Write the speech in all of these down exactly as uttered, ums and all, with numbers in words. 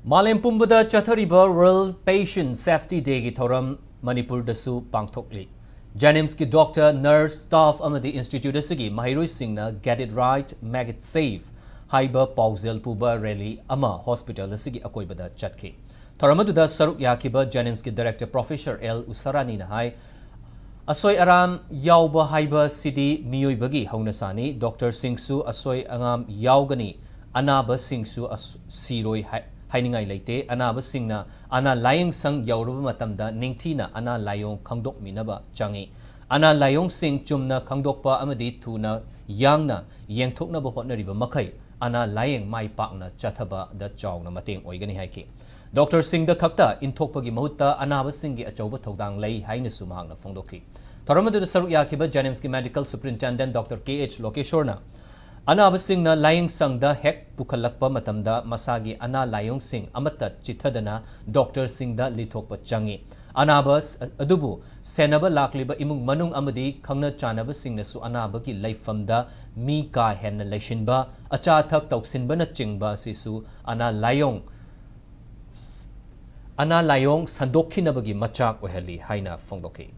ꯃꯥꯂꯦꯝ ꯄꯨꯝꯕꯗ ꯆꯠꯊꯔꯤꯕ World Patient Safety Day ꯒꯤ ꯊꯧꯔꯝ ꯃꯅꯤꯄꯨꯔꯗꯁꯨ ꯄꯥꯡꯊꯣꯛꯂꯤ꯫ JNIMS ꯀꯤ doctor, nurse, staff ꯑꯃꯗꯤ institute ꯑꯁꯤꯒꯤ ꯃꯍꯩꯔꯣꯏꯁꯤꯡꯅ Get It Right, Make It Safe ꯍꯥꯏꯕ ꯄꯥꯎꯖꯦꯜ ꯄꯨꯕ rally ꯑꯃ hospital ꯑꯁꯤꯒꯤ ꯑꯀꯣꯏꯕꯗ ꯆꯠꯈꯤ꯫ ꯊꯧꯔꯝ ꯑꯗꯨꯗ ꯁꯔꯨꯛ ꯌꯥꯈꯤꯕ JNIMS ꯀꯤ director professor L ꯎꯁꯥꯔꯥꯅꯤꯅ ꯍꯥꯏ, ꯑꯁꯣꯏ ꯑꯔꯥꯝ ꯌꯥꯎꯕ ꯍꯥꯏꯕꯁꯤꯗꯤ ꯃꯤꯑꯣꯏꯕꯒꯤ ꯍꯧꯅꯁꯥꯅꯤ꯫ Doctor ꯁꯤꯡꯁꯨ ꯑꯁꯣꯏ ꯑꯉꯥꯝ ꯌꯥꯎꯒꯅꯤ, ꯑꯅꯥꯕꯁꯤꯡꯁꯨ ꯑꯁ-, ꯁꯤꯔꯣꯏ ꯍꯥꯏ-, ꯍꯥꯏꯅꯤꯡꯉꯥꯏ ꯂꯩꯇꯦ꯫ ꯑꯅꯥꯕꯁꯤꯡꯅ ꯑꯅꯥ ꯂꯥꯌꯦꯡ ꯁꯪ ꯌꯧꯔꯕ ꯃꯇꯝꯗ ꯅꯤꯡꯊꯤꯅ ꯑꯅꯥ ꯂꯥꯏꯑꯣꯡ ꯈꯪꯗꯣꯛꯃꯤꯟꯅꯕ ꯆꯪꯏ꯫ ꯑꯅꯥ ꯂꯥꯏꯑꯣꯡꯁꯤꯡ ꯆꯨꯝꯅ ꯈꯪꯗꯣꯛꯄ ꯑꯃꯗꯤ ꯊꯨꯅ ꯌꯥꯡꯅ ꯌꯦꯡꯊꯣꯛꯅꯕ ꯍꯣꯠꯅꯔꯤꯕ ꯃꯈꯩ ꯑꯅꯥ ꯂꯥꯌꯦꯡ ꯃꯥꯏ ꯄꯥꯛꯅ ꯆꯠꯊꯕꯗ ꯆꯥꯎꯅ ꯃꯇꯦꯡ ꯑꯣꯏꯒꯅꯤ ꯍꯥꯏꯈꯤ꯫ Doctor ꯁꯤꯡꯗ ꯈꯛꯇ ꯏꯟꯊꯣꯛꯄꯒꯤ ꯃꯍꯨꯠꯇ ꯑꯅꯥꯕꯁꯤꯡꯒꯤ ꯑꯆꯧꯕ ꯊꯧꯗꯥꯡ ꯂꯩ ꯍꯥꯏꯅꯁꯨ ꯃꯍꯥꯛꯅ ꯐꯣꯡꯗꯣꯛꯈꯤ꯫ ꯊꯧꯔꯝ ꯑꯗꯨꯗ ꯁꯔꯨꯛ ꯌꯥꯈꯤꯕ JNIMS ꯀꯤ medical superintendent doctor K H ꯂꯣꯀꯦꯁꯣꯔꯅ ꯑꯅꯥꯕꯁꯤꯡꯅ ꯂꯥꯌꯦꯡ ꯁꯪꯗ ꯍꯦꯛ ꯄꯨꯈꯠꯂꯛꯄ ꯃꯇꯝꯗ ꯃꯁꯥꯒꯤ ꯑꯅꯥ ꯂꯥꯏꯑꯣꯡꯁꯤꯡ ꯑꯃꯠꯇ ꯆꯤꯠꯊꯗꯅ doctor ꯁꯤꯡꯗ ꯂꯤꯊꯣꯛꯄ ꯆꯪꯏ꯫ ꯑꯅꯥꯕ ꯑꯗꯨꯕꯨ ꯁꯦꯟꯅꯕ ꯂꯥꯛꯂꯤꯕ ꯏꯃꯨꯡ ꯃꯅꯨꯡ ꯑꯃꯗꯤ ꯈꯪꯅ ꯆꯥꯟꯅꯕꯁꯤꯡꯅꯁꯨ ꯑꯅꯥꯕꯒꯤ ꯂꯩꯐꯝꯗ ꯃꯤ ꯀꯥ ꯍꯦꯟꯅ ꯂꯩꯁꯤꯟꯕ, ꯑꯆꯥ ꯑꯊꯛ ꯇꯧꯁꯤꯟꯕꯅꯆꯤꯡꯕ ꯑꯁꯤꯁꯨ ꯑꯅꯥ ꯂꯥꯏꯑꯣꯡ, ꯑꯅꯥ ꯂꯥꯏꯑꯣꯡ ꯁꯟꯗꯣꯛꯈꯤꯅꯕꯒꯤ ꯃꯆꯥꯛ ꯑꯣꯏꯍꯜꯂꯤ ꯍꯥꯏꯅ ꯐꯣꯡꯗꯣꯛꯈꯤ꯫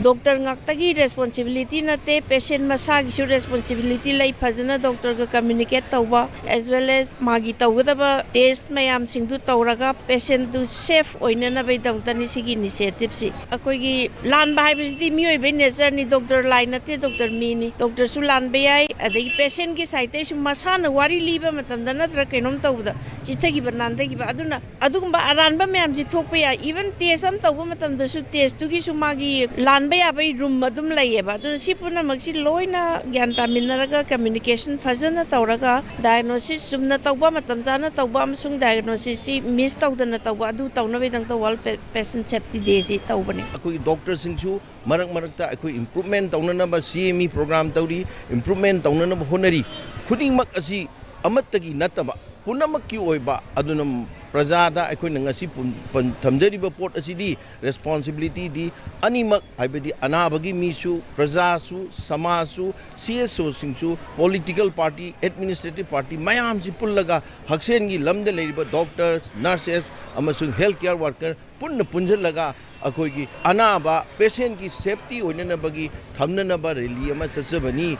Doctor ꯉꯥꯛꯇꯒꯤ responsibility ꯅꯠꯇꯦ, patient ꯃꯁꯥꯒꯤꯁꯨ responsibility ꯂꯩ꯫ ꯐꯖꯅ doctor ꯒ communicate ꯇꯧꯕ, as well as ꯃꯥꯒꯤ ꯇꯧꯒꯗꯕ test ꯃꯌꯥꯝꯁꯤꯡꯗꯨ ꯇꯧꯔꯒ patient ꯇꯨ safe ꯑꯣꯏꯅꯅꯕꯒꯤꯗꯃꯛꯇꯅꯤ ꯁꯤꯒꯤ initiative ꯁꯤ꯫ ꯑꯩꯈꯣꯏꯒꯤ ꯂꯥꯟꯕ ꯍꯥꯏꯕꯁꯤꯗꯤ ꯃꯤꯑꯣꯏꯕꯒꯤ nature ꯅꯤ, doctor ꯂꯥꯏ ꯅꯠꯇꯦ, doctor ꯃꯤꯅꯤ꯫ Doctor ꯁꯨ ꯂꯥꯟꯕ ꯌꯥꯏ, ꯑꯗꯒꯤ patient ꯀꯤ side ꯇꯩꯁꯨ ꯃꯁꯥꯅ ꯋꯥꯔꯤ ꯂꯤꯕ ꯃꯇꯝꯗ ꯅꯠꯇ꯭ꯔꯒ ꯀꯩꯅꯣꯝ ꯇꯧꯕꯗ ꯆꯤꯠꯊꯈꯤꯕ ꯅꯥꯟꯊꯈꯤꯕ, ꯑꯗꯨꯅ ꯑꯗꯨꯒꯨꯝꯕ ꯑꯔꯥꯟꯕ ꯃꯌꯥꯝꯁꯤ ꯊꯣꯛꯄ ꯌꯥꯏ꯫ Even test ꯑꯃ ꯇꯧꯕ ꯃꯇꯝꯗꯁꯨ test ꯇꯨꯒꯤꯁꯨ ꯃꯥꯒꯤ ꯂꯥꯟꯕ ꯌꯥꯕꯒꯤ room ꯑꯗꯨꯝ ꯂꯩꯌꯦꯕ꯫ ꯑꯗꯨꯅ ꯁꯤ ꯄꯨꯝꯅꯃꯛꯁꯤ ꯂꯣꯏꯅ ꯒ꯭ꯌꯥꯟ ꯇꯥꯃꯤꯟꯅꯔꯒ communication ꯐꯖꯅ ꯇꯧꯔꯒ diagnosis ꯆꯨꯝꯅ ꯇꯧꯕ, ꯃꯇꯝ ꯆꯥꯅ ꯇꯧꯕ ꯑꯃꯁꯨꯡ diagnosis ꯁꯤ miss ꯇꯧꯗꯅ ꯇꯧꯕ, ꯑꯗꯨ ꯇꯧꯅꯕꯒꯤꯗꯃꯛꯇ World Patient Safety Day ꯁꯤ ꯇꯧꯕꯅꯤ꯫ ꯑꯩꯈꯣꯏꯒꯤ doctor ꯁꯤꯡꯁꯨ ꯃꯔꯛ ꯃꯔꯛꯇ ꯑꯩꯈꯣꯏ improvement ꯇꯧꯅꯅꯕ C M E program ꯇꯧꯔꯤ, improvement ꯇꯧꯅꯅꯕ ꯍꯣꯠꯅꯔꯤ꯫ ꯈꯨꯗꯤꯡꯃꯛ ꯑꯁꯤ ꯑꯃꯠꯇꯒꯤ ꯅꯠꯇꯕ ꯄꯨꯝꯅꯃꯛꯀꯤ ꯑꯣꯏꯕ, ꯑꯗꯨꯅ ꯄ꯭ꯔꯖꯥꯗ ꯑꯩꯈꯣꯏꯅ ꯉꯁꯤ ꯄꯨꯟ-, ꯄꯟ-, ꯊꯝꯖꯔꯤꯕ ꯄꯣꯠ ꯑꯁꯤꯗꯤ responsibilityꯗꯤ ꯑꯅꯤꯃꯛ, ꯍꯥꯏꯕꯗꯤ ꯑꯅꯥꯕꯒꯤ ꯃꯤꯁꯨ, ꯄ꯭ꯔꯖꯥꯁꯨ, ꯁꯃꯥꯖꯁꯨ, CSOꯁꯤꯡꯁꯨ, political party, administrative party ꯃꯌꯥꯝꯁꯤ ꯄꯨꯜꯂꯒ ꯍꯛꯁꯦꯜꯒꯤ ꯂꯝꯗ ꯂꯩꯔꯤꯕ doctors, nurses ꯑꯃꯁꯨꯡ health care worker ꯄꯨꯟꯅ ꯄꯨꯟꯁꯤꯜꯂꯒ ꯑꯩꯈꯣꯏꯒꯤ ꯑꯅꯥꯕ patientꯀꯤ safety ꯑꯣꯏꯅꯅꯕꯒꯤ ꯊꯝꯅꯅꯕ rally ꯑꯃ ꯆꯠꯆꯕꯅꯤ꯫